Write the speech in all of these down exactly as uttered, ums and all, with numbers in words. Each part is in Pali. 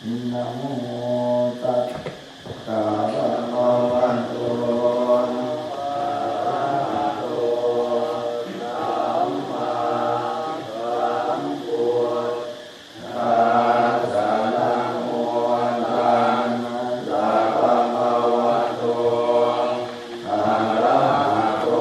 Namo tassa bhagavato arahato sammāsambuddhassa. Namo tassa bhagavato arahato sammāsambuddhassa. Namo tassa bhagavato arahato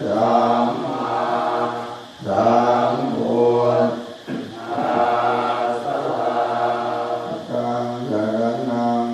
sammāsambuddhassa. Buddhaṃ saraṇaṃ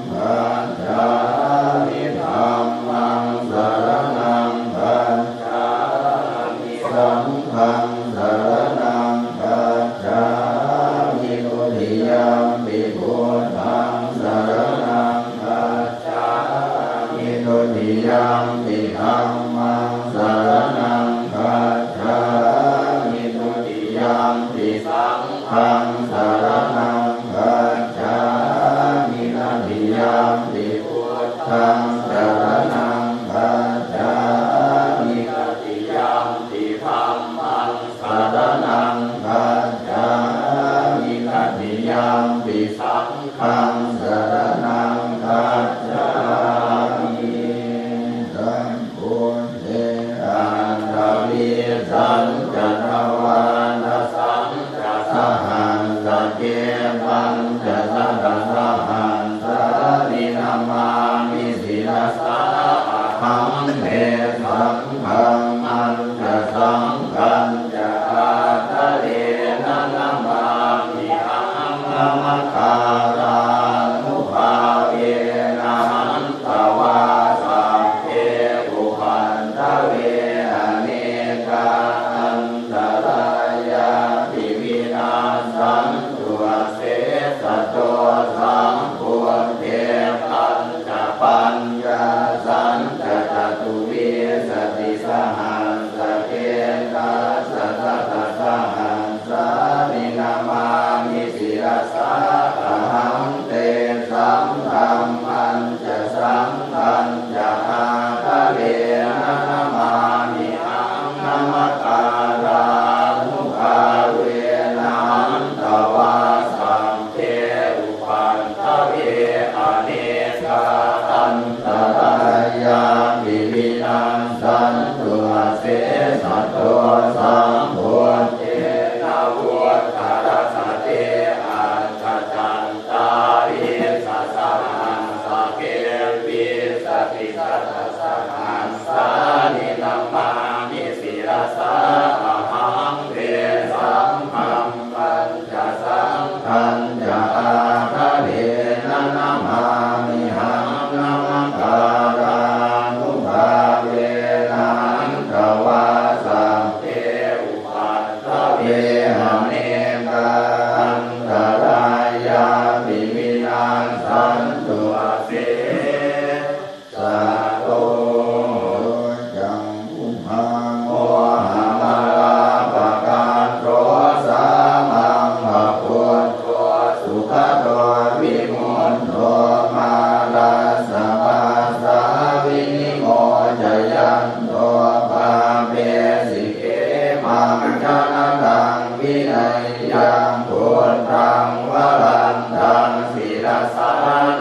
gacchāmi. Dhammaṃ saraṇaṃ gacchāmi. Saṅghaṃ saraṇaṃ gacchāmi. Dutiyampi buddhaṃ saraṇaṃ gacchāmi. Dutiyampi dhammaṃ saraṇaṃ gacchāmi. Dutiyampi saṅghaṃ saraṇaṃ gacchāmi. Tatiyampi buddhaṃ saraṇaṃ gacchāmi. Tatiyampi dhammaṃ saraṇaṃ gacchāmi. Tatiyampi saṅghaṃ saraṇaṃ gacchāmi. Sambuddhe aṭṭhavīsañca dvādasañca sahassake pañcasatasahassāni namāmi sirasā ahaṃ. Tesaṃ dhammañca saṅghañca ādarena namāmihaṃ. Namakārānubhāvena hantvā sabbe upaddave anekā antarāyāpi vinassantu asesato. Sambuddhe pañcapaññā sañca catuvīsatisahassake dasasatasahassāni namāmi sirasā ahaṃ. Tesaṃ dhammañca saṅghañca ādarena namāmihaṃ. Namakārānubhāvena hantvā sabbe upaddave anekā antarāyāpi vinassantu asesato. Sambuddhe navuttarasate aṭṭhacattāḷīsasahassake vīsatisatasahassāni namāmi sirasā ahaṃ. Tesaṃ dhammañca saṅghañca ādarena namāmihaṃ. Namakārānubhāvena hantvā sabbe upaddave anekā antarāyāpi vinassantu ase sato. Yo cakkhumā mohamalāpakaṭṭho sāmaṃ va buddho sugato vimutto mārassa pāsā vinimocayanto pāpesi khemaṃ janataṃ vineyyaṃ buddhaṃ varantaṃ sirasā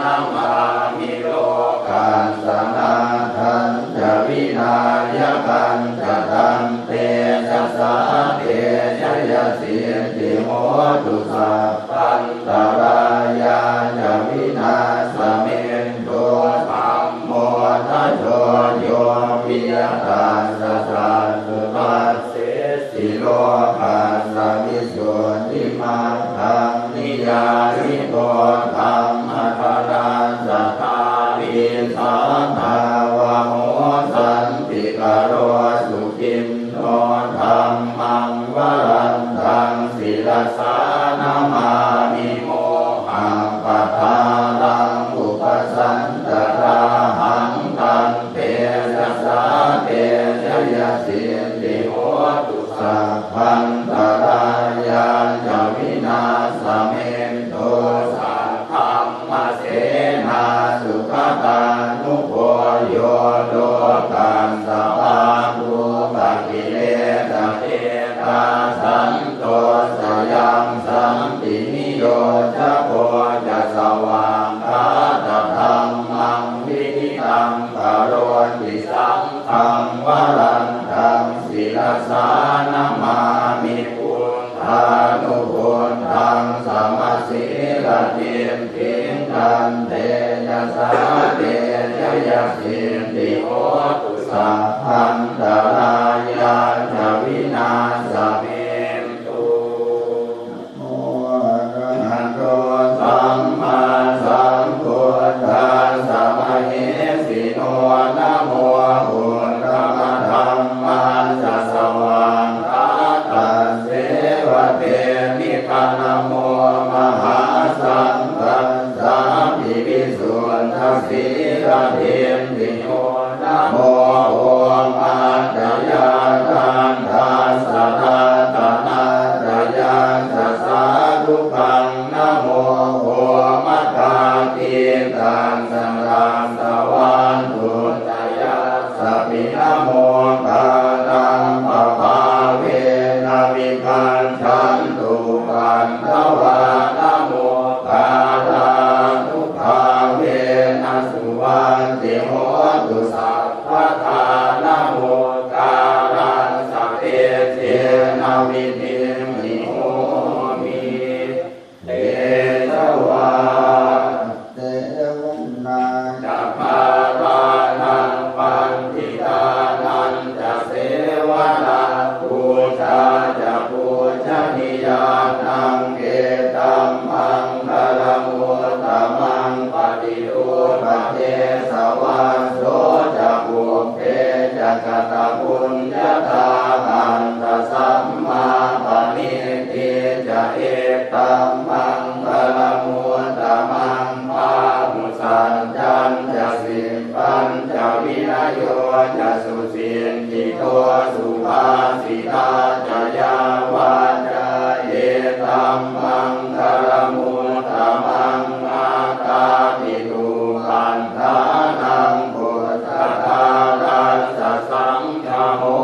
namāmi lokassa nāthañca vināyakañca tantejasā te jayasiddhi hotu sabbantarāyā ca vināsamentu. Dhammo dhajo yo viya tassa satthu dassesi lokassa visuddhimaggaṃ niyyāniko dhammadharassa dhārī sātāvaho santikaro suciṇṇo dhammaṃ varantaṃ sirasā namāmi mohappadālaṃ upasantarāhaṃ tantejasā te jayasiddhi hotu sabbantarāyā ca vināsamentu. Saddha Japo ca svākkhātadhammaṃ viditaṃ karoti, saṅghaṃ varantaṃ sirasā namāmi, buddhānubuddhaṃ samasīladiṭṭhiṃ. Tantejasā te jayasiddhi hotu, sabbantarāyā ca vināsamentu. Namo arahato sammāsambuddhassa mahesino. Namo uttamadhammassa svākkhātasseva tenidha. Namo mahāsaṅghassāpi visuddhasīladiṭṭhiyo. Namo omātyāraddhassa ratanattayassa sādhukaṃ. Namo omakātītassa tassa vatthuttayassapi. Namokārappabhāvena vigacchantu upaddavā. Namokārānubhāvena suvatthi hotu sabbadā. Namokārassa tejena vidhimhi homi tejavā. Asevanā ca bālānaṃ, paṇḍitānañca sevanā, pūjā ca pūjanīyānaṃ, etammaṅgalamuttamaṃ. Paṭirūpadesavāso ca, pubbe ca katapuññatā, attasammāpaṇidhi ca, etammaṅgalamuttamaṃ. Bāhusaccañca sippañca, vinayo ca susikkhito, subhāsitā ca yā vācā, etammaṅgalamuttamaṃ. Mātāpituupaṭṭhānaṃ, puttadārassa saṅgaho,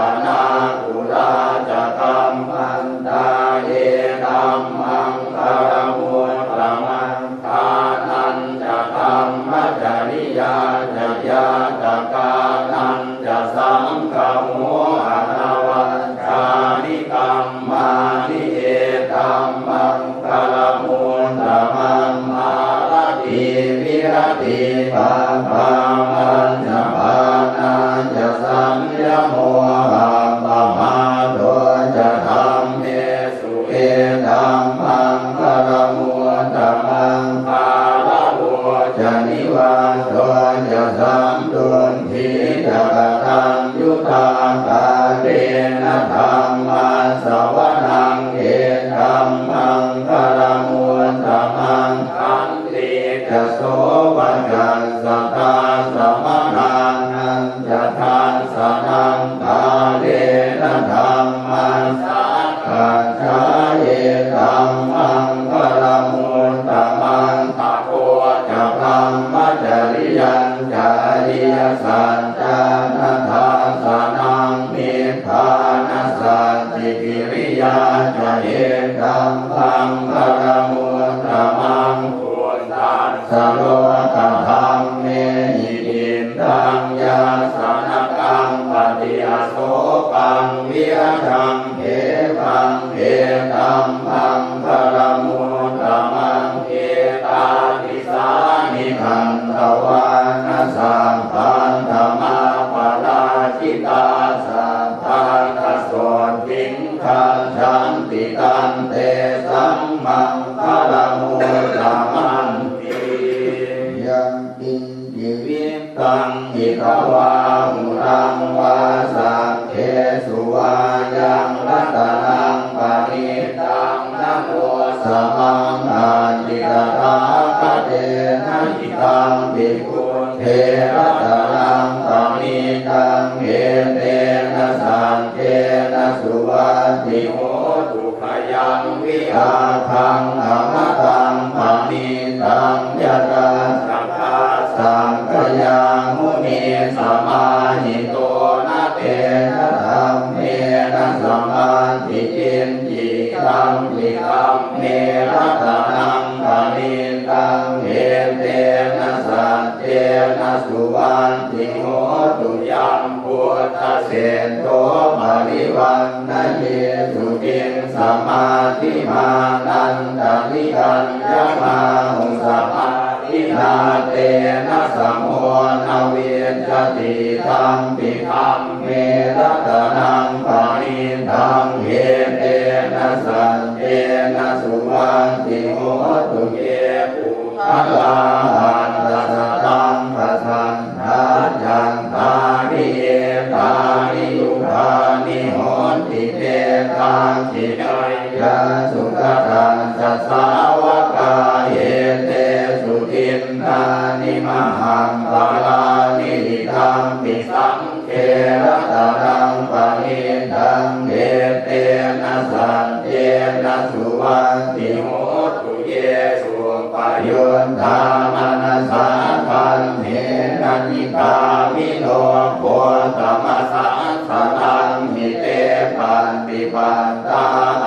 anākulā ca kammantā, etammaṅgalamuttamaṃ. Dānañca dhammacariyā ca, ñātakānañca saṅgaho, anavajjāni kammāni, etammaṅgalamuttamaṃ. Āratī viratī pāpā, majjapānā ca saññamo, appamādo ca dhammesu, etammaṅgalamuttamaṃ. Gāravo ca nivāto ca, santuṭṭhī ca kataññutā, kālena dhammassavanaṃ, etammaṅgalamuttamaṃ. Khantī ca sovacassatā, samaṇānañca dassanaṃ, kālena dhammasākacchā, etammaṅgalamuttamaṃ. Tapo ca brahmacariyañca, ariyasaccāna dassanaṃ, nibbānasacchikiriyā ca, etammaṅgalamuttamaṃ. Phuṭṭhassa lokadhammehi, cittaṃ yassa na kampati, asokaṃ virajaṃ khemaṃ, etammaṅgalamuttamaṃ. Etādisāni katvāna, sabbatthamaparājitā, sabbattha sotthiṃ gacchanti, tantesaṃ maṅgalamuttamanti. Yaṅkiñci vittaṃ idha vā huraṃ vā, saggesu vā yaṃ ratanaṃ paṇītaṃ, na no samaṃ atthi tathāgatena, idampi buddhe ratanaṃ paṇītaṃ, etena saccena suvatthi hotu. Khayaṃ virāgaṃ amataṃ paṇītaṃ, yadajjhagā sakyamunī samāhito, na tena dhammena samatthi kiñci, idampi dhamme ratanaṃ suvatthi hotu. Yambuddhaseṭṭho parivaṇṇayī suciṃ, samādhimānantarikaññamāhu, samādhinā tena samo na vijjati. Idampi dhamme ratanaṃ paṇītaṃ, etena saccena suvatthi hotu. Ye puggalā aṭṭha sataṃ pasatthā, cattāri etāni yugāni honti, te dakkhiṇeyyā sugatassa sāvakā, etesu dinnāni mahapphalāni. Idampi saṅ ghe ratanaṃ paṇītaṃ, etena saccena suvatthi hotu. Ye suppayuttā manasā daḷhena, nikkāmino gotamasāsanamhi, te pattipattā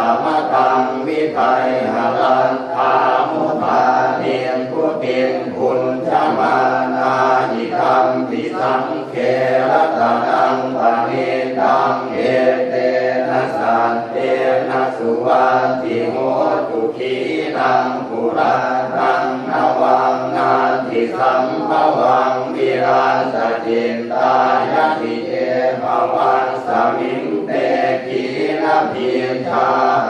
amataṃ vigayha, laddhā mudhā nibbutiṃ bhuñjamānā. Idampi saṅ ghe ratanaṃ paṇītaṃ, etena saccena suvatthi hotu. Khīṇaṃ purāṇaṃ navaṃ natthi sambhavaṃ, virattacittāyatike bhavasmiṃ, te khīṇabījā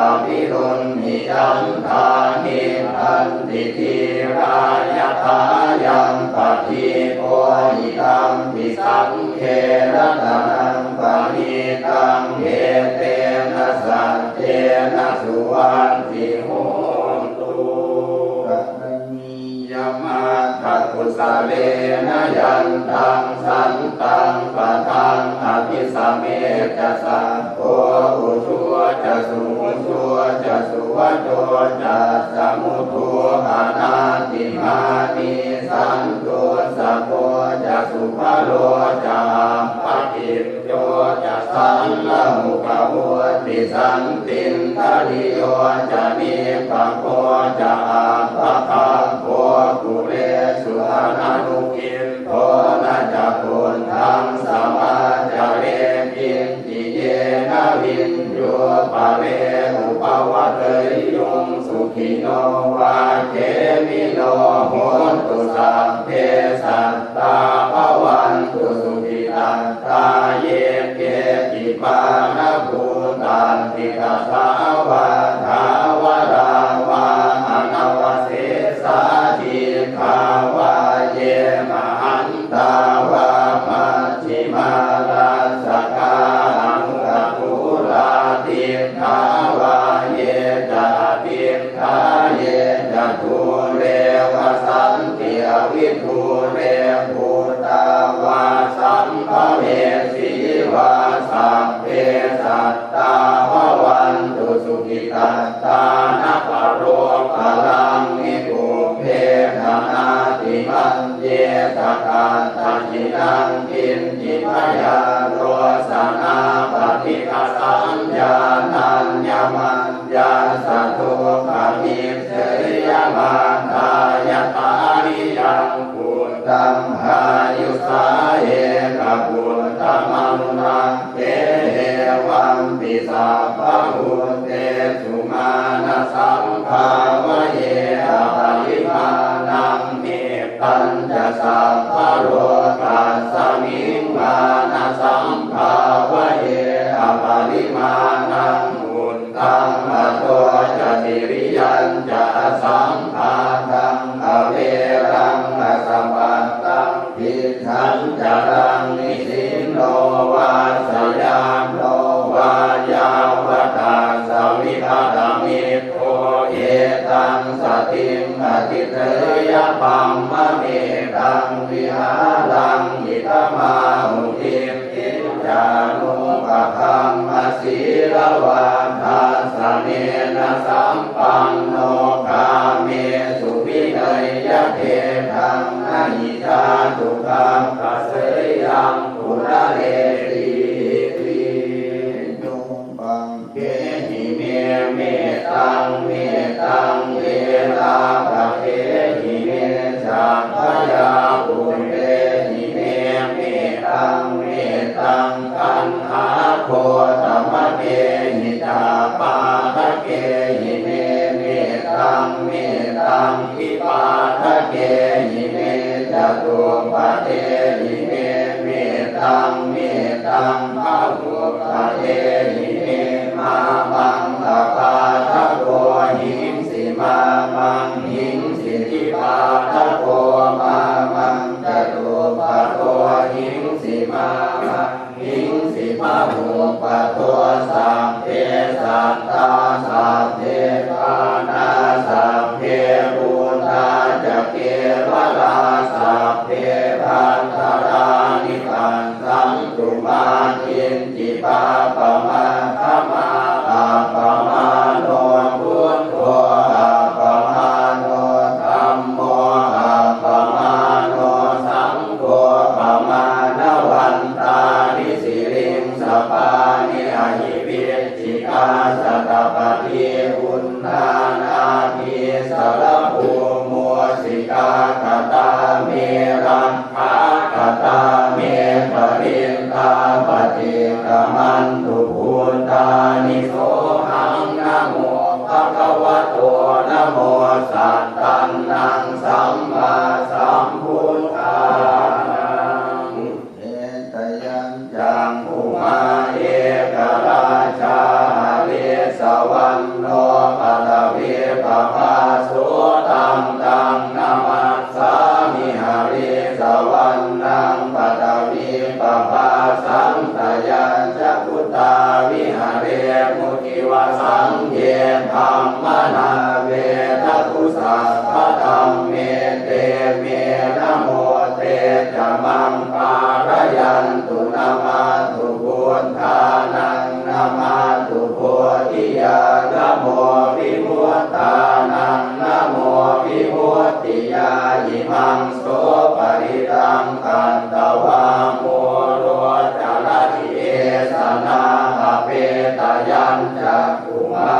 avirūḷhichandā, nibbanti dhīrā yathāyampadīpo. Idampi saṅghe ratanaṃ paṇītaṃ, etena saccena suvatthi hotu. Karaṇīyamatthakusalena, yantaṃ santaṃ padaṃ abhisamecca, sakko ujū ca suhujū ca, suvaco cassa mudu anatimānī, santussako ca subharo ca, appakicco ca sallahukavutti, santindriyo ca nipako ca, appagabbho kulesu ananu giddho. Na ca khuddaṃ samācare kiñci, yena viññū pare upavadeyyuṃ. Sukhino vā khemino hontu, sabbe sattā bhavantu sukhitattā. Ye keci pāṇabhūtatthi, tasā vā thāvarā vā anavasesā, dīghā vā ye mahantā vā, majjhimā rassakā aṇukathūlā, diṭṭhā vā ye ca adiṭṭhā, ye ca dūre vasanti avidūre, bhūtā vā sambhavesī vā, sabbe sattā bhavantu sukhitattā. Na paro paraṃ nikubbetha, nātimaññetha katthaci naṃ kiñci, byārosanā paṭighasaññā, nāññamaññassa dukkhamiccheyya. Mātā yathā niyaṃ puttaṃ, āyusā ekaputtamanurak khe, evampi sabbabhūtesu, mānasambhāvaye aparimāṇaṃ. Mettañca sabbalokasmiṃ, mānasambhāvaye aparimāṇaṃ, uddhaṃ adho ca tiriyañca, asambādhaṃ averaṃ asapattaṃ. Tiṭṭhañcaraṃ nisinno vā, sayāno vā yāvatassa vigatamiddho, etaṃ satiṃ adhiṭṭheyya, brahmametaṃ vihāraṃ idhamāhu. Diṭṭhiñca anupagamma sīlavā, dassanena sampanno, kāmesu vineyya gedhaṃ, na hi jātu gabbhaseyyaṃ punaretīti. Yubhaggehi me mettaṃ, mettaṃ ye lābhagehi me, sabbayā pūrehi dvipādakehi me catuppadehi me mettaṃ mettaṃ bahuppadehi me mā maṃ apādako hiṃsi mā maṃ hiṃsi dvipādako mā maṃ catuppadako hiṃsi mā maṃ hiṃsi bahuppado. Sabbe sattā sabbe pāṇā sabbe bhūtā ca kevalā sabbe bhadrāni passantu mā kiñci pāpamāgamā. Appamāṇo buddho appamāṇo dhammo appamāṇo saṅ gho pamāṇavantāni siriṃsapāni ahi vicchikā satapadī uṇṇānābhī sarabū mūsikā katā me rakkhā katā me parittā paṭikkamantu bhūtāni sohaṃ namo bhagavato namo sattannaṃ sammāsambuddhānaṃ. Etayañcakkhumā ekarājā harissavaṇṇo paṭhavippabhāso taṃ taṃ namassāmi harissavaṇṇaṃ paṭhavippabhāsaṃ tayajja guttā viharemu divasaṃ ye brāhmaṇā vedagu sabbadhamme te me namo te ca maṃ pālayantu namatthu buddhānaṃ namatthu bodhiyā namo vimuttānaṃ namo vimuttiyā imaṃ so parittaṃ katvā moro carati esanā apetayañcakkhumā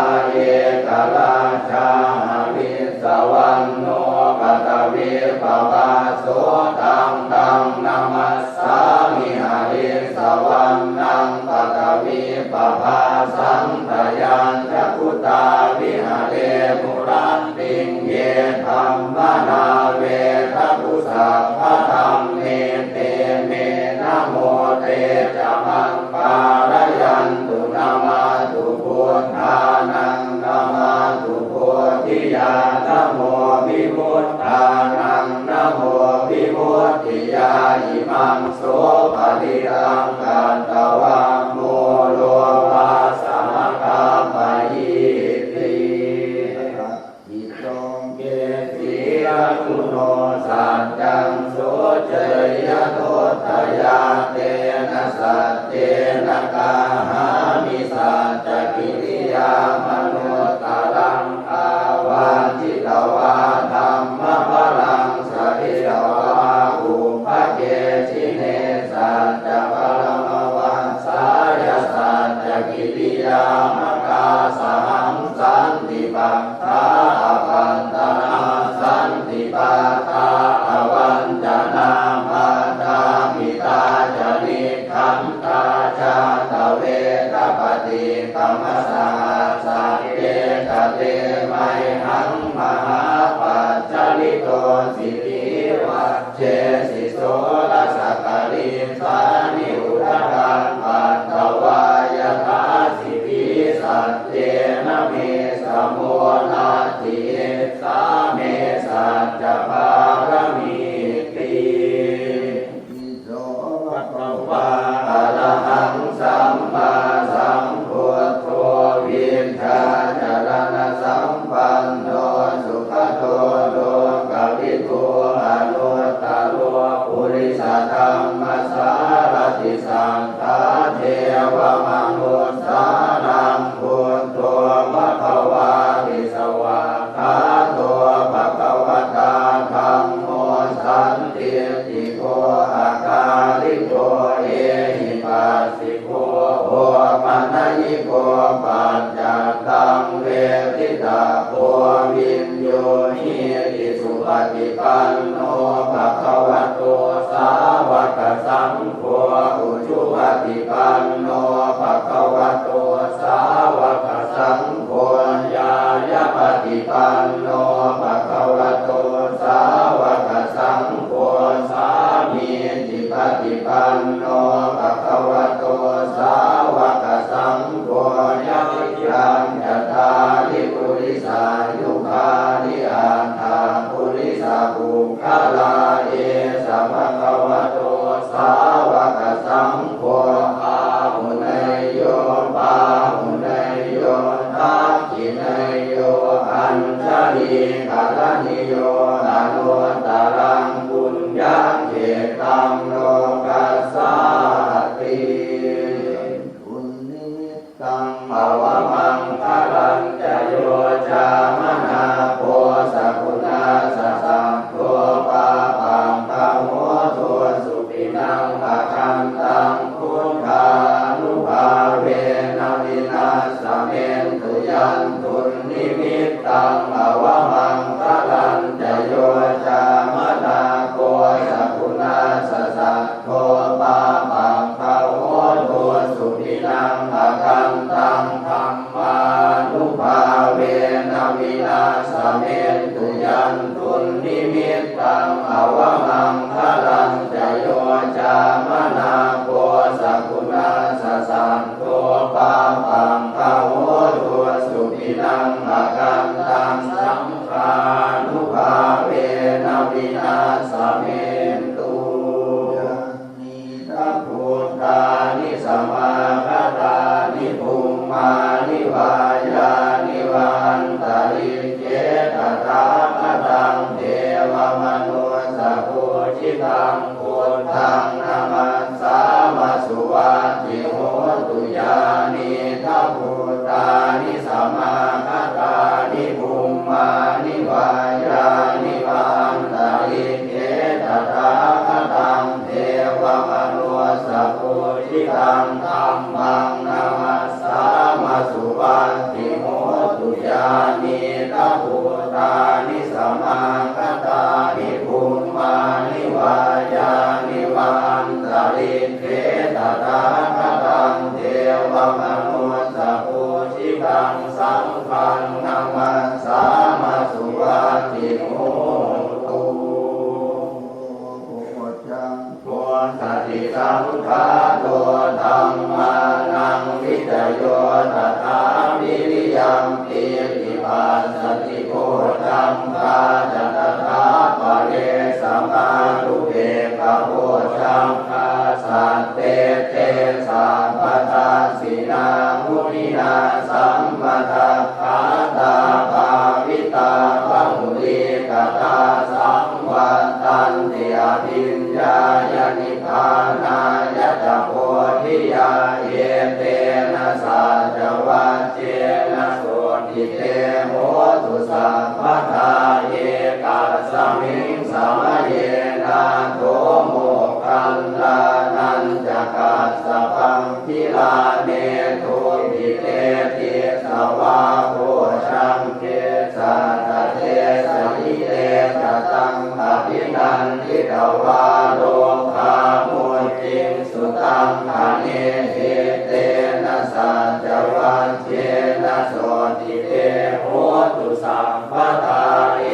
ekarājā harissavaṇṇo paṭhavippabhāso taṃ taṃ namassāmi harissavaṇṇaṃ paṭhavippabhāsaṃ tayajja guttā viharemu rat tiṃ ye brāhmaṇā vedagu sabbadhamme te me namo te ca maṃ pālayantu namatthu buddhānaṃ namatthu bodhiyā namo vimuttānaṃ namo vimuttiyā imaṃ so parittaṃ katvā moro vāsamakappayīti. Ito me sīlaguṇo saccaṃ soceyya todayā tena saccena kāhāmi saccakiriyamanuttaraṃ āvajjitvā dhammabalaṃ saritvā ubbhake jine saccabalamavassāya saccakiriyamakāsahaṃ santi pa ttā apattanā santi pādā avañcanā mātā pitā ca nikkhantā jātaveda paṭikkama saha sabbe ca te mayhaṃ mahāpajjalito sikhī vajjesi soḷasakarīsāni udakaṃ patvā yathā sikhī saccena me samo natthi issā me saccapāramīti. Iso bhagavā arahaṃ sammāsambuddho vijjācaraṇasampanno sugato lokavidū paṭipanno bhagavato sāvakasaṅgho, ujupaṭipanno bhagavato sāvakasaṅgho, ñāyapaṭipanno bhagavato sāvakasaṅgho, sāmīcipaṭipanno bhagavato sāvakasaṅgho, yadidaṃ cattāri purisayugāni aṭṭha purisapuggalā, esa bhagavato sāvakasaṅgho, āhuneyyo pāhuneyyo dakkhiṇeyyo añjalikaraṇīyo anuttaraṃ puññakkhettaṃ lokassāti. Taṃ avamaṅgalañca yo cāmanāpo sakuṇassa saddo pāpaggaho dussupinaṃ akantaṃ buddhānubhāvena vināsamentu. Yandunnimittaṃ avamaṅgalañca yo cāmanāpo sakuṇassa saddo pāpaggaho dussupinaṃ akantaṃ dhammānubhāvena vināsamentu. Yandunnimittaṃ avamaṅgalañca yo cāmanāpo sakuṇassa saddo pāpaggaho dussupinaṃ akantaṃ saṅghānubhāvena vināsamentu. Yathīdha bhūtāni samāgatāni bhummāni vā yāni va antalikkhe tathāgataṃ devamanussapūjitaṃ buddhaṃ namassāma suvatthi hotu. Yānīdha bhūtāni samāgatāni bhummāni vā yāni va antalikkhe tathāgataṃ devamanussapūjitaṃ dhammaṃ namassāma suvatthi hotu. Yānīdha bhūtāni samāgatāni bhummāni vā yāni va antalikkhe tathāgataṃ devamanussapūjitaṃ saṅghaṃ namassāma suvatthi hotu. Bojjhaṅgo satisaṅkhāto dhammānaṃ vicayo tathā viriyampīti passaddhi bojjhaṅgā ca tathāpare samādhupekkhabojjhaṅgā sattete sabbadassinā muninā sammadakkhātā bhāvitā bahulīkatā saṃvattanti abhiññāya nibbānāya ca bodhiyā. Etena saccavajjena sotthi te hotu sabbadā. Ekasmiṃ samaye nātho moggallānañca kassapaṃ gilāne dukkhite disvā bojjhaṅge satta desayi. Te ca taṃ abhinanditvā rogā mucciṃsu taṅkhaṇe. Etena saccavajjena sotthi te hotu sabbadā.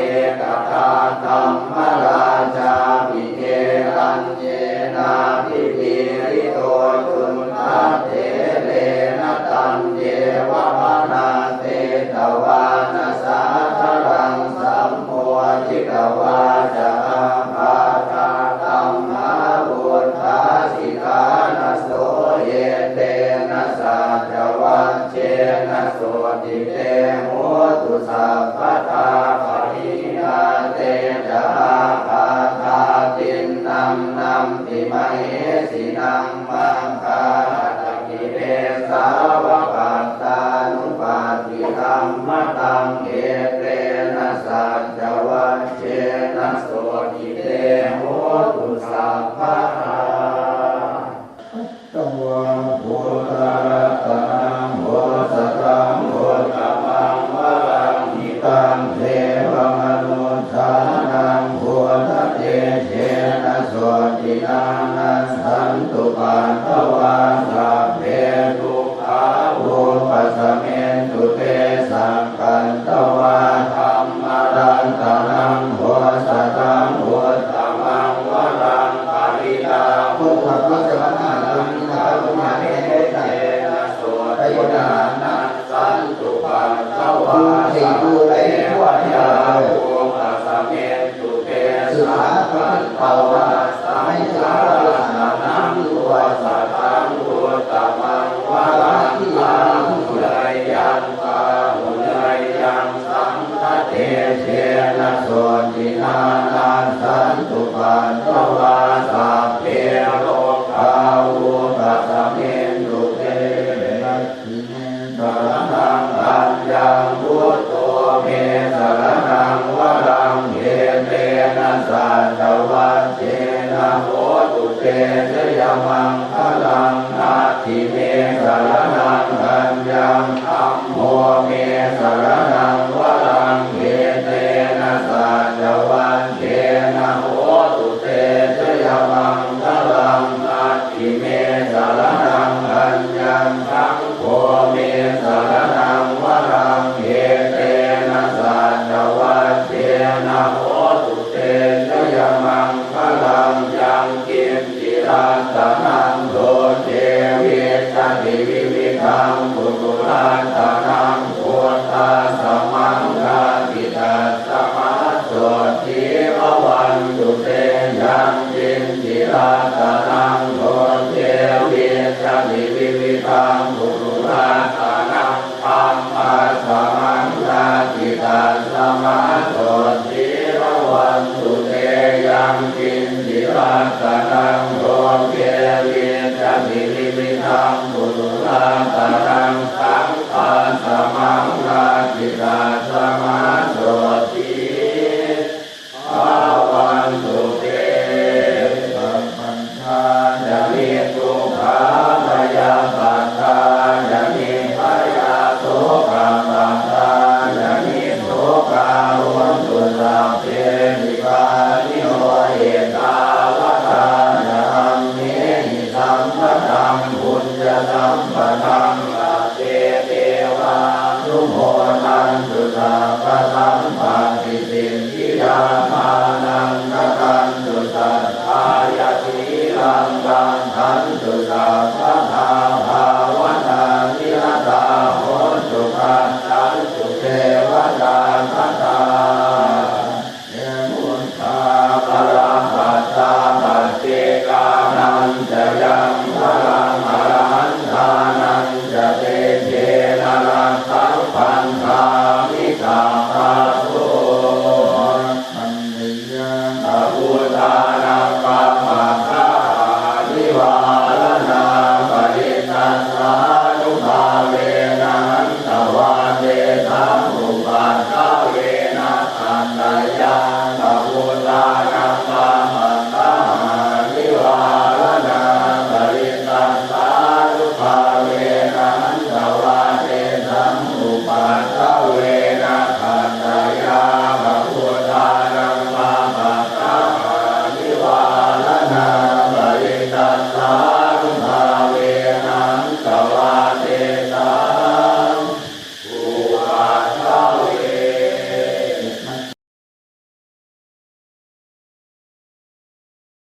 Ekadā dhammarājāpi gelaññenābhipīḷito cundattherena taññeva bhaṇāpetvāna sādaraṃ sammoditvā ca ābādhā tamhā vuṭṭhāsi ṭhānaso. Etena saccavajjena sotthi te hotu sabbadā. Pahīnā te ca ābādhā tiṇṇannampi mahesinaṃ maggāhatakilesā va pattānuppattidhammataṃ. Etena saccavajjena sotthi te hotu sabbadā. Katvā buddharatanaṃ osathaṃ uttamaṃ varaṃ hitaṃ devamanussānaṃ patvā sabbe dukkhā vūpasamentu te. Sakkatvā dhammaratanaṃ osathaṃ uttamaṃ varaṃ, pariḷāhū pasamānāni, karuṇāmettena sotthinā nassantupaddavā sabbe bhayā vūpasamentu te. Sakkatvā dhammaratanaṃ osathaṃ uttamaṃ varaṃ, āhuneyyaṃ pāhuneyyaṃ saṅghatejena sotthinā nassantupaddavā sabbe rogā vūpasamentu te. Natthi me saraṇaṃ aññaṃ, buddho me saraṇaṃ varaṃ, etena saccavajjena hotu te jayamaṅgalaṃ. Natthi me saraṇaṃ aññaṃ, dhammo me saraṇaṃ varaṃ, etena saccavajjena hotu te jayamaṅgalaṃ. Natthi me saraṇaṃ aññaṃ, saṅgho me saraṇaṃ varaṃ, etena saccavajjena hotu te